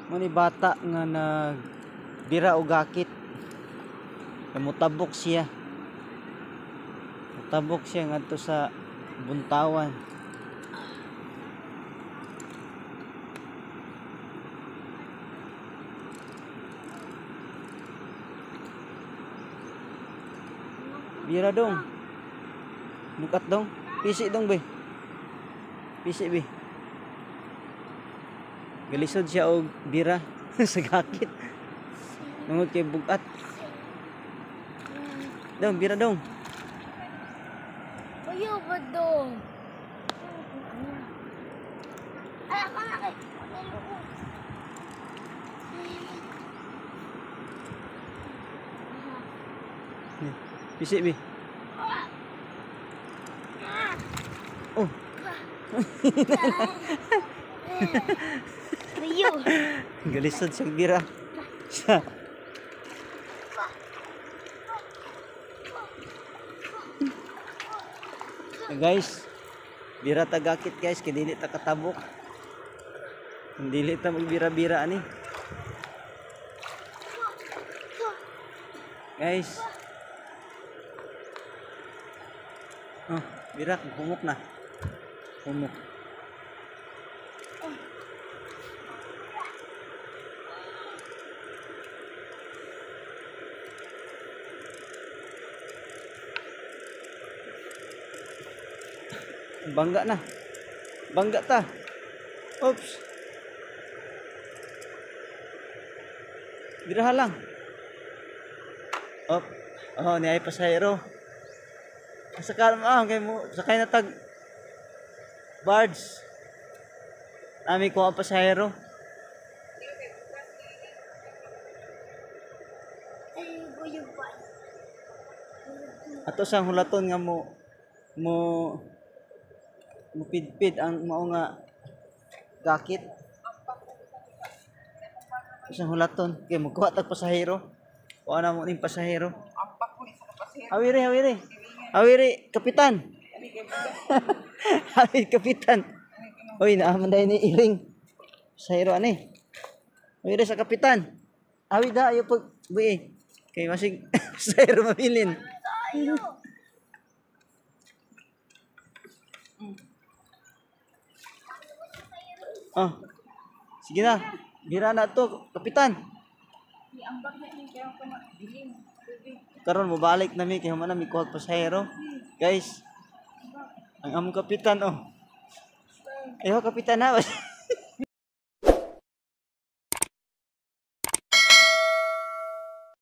Mo ni bata nga nagbira og gakit. Mutabok siya. Mutabok siya ngadto sa Buntawan. Bira dong. Nukat dong. Pisi dong be. Pisi be. Galisod siya og bira sa gakit. Nungod kay bugat. Dong, bira dong. Ayaw ba dong? Ay, ako na kay. Pisi be. Oh, Ayaw. galisod siya bira. Siya. Guys, bira ta gakit guys, kay dili ta katabok. Kung dili ta magbira-bira ani. Guys. Oh, bira humok na. Humok. Bangga na. Bangga ta. Oops. Biraha lang. Op. Oh, ni ay pasahero. Sakal mo ah, kay mo sakay na tag barge. Nami ko ang pasahero. Ato sang hulaton nga mo mo mupidpid ang mao nga gakit. Sang hulaton kay mokuha tag pasahero. Kuha na mo ning pasahero. Awiri, awiri. Awiri, kapitan. Awiri, kapitan. Uy, naaman dahil ni Iring. Pasahero ani. Awiri sa kapitan. Awi da, ayo pag buhi. Kay masig pasahero mabilin. Oh. Sige na. Bira na to, kapitan. Karon mobalik na mi kay human na mi kuha pasahero. Guys. Ang among kapitan oh. Ayo kapitan na.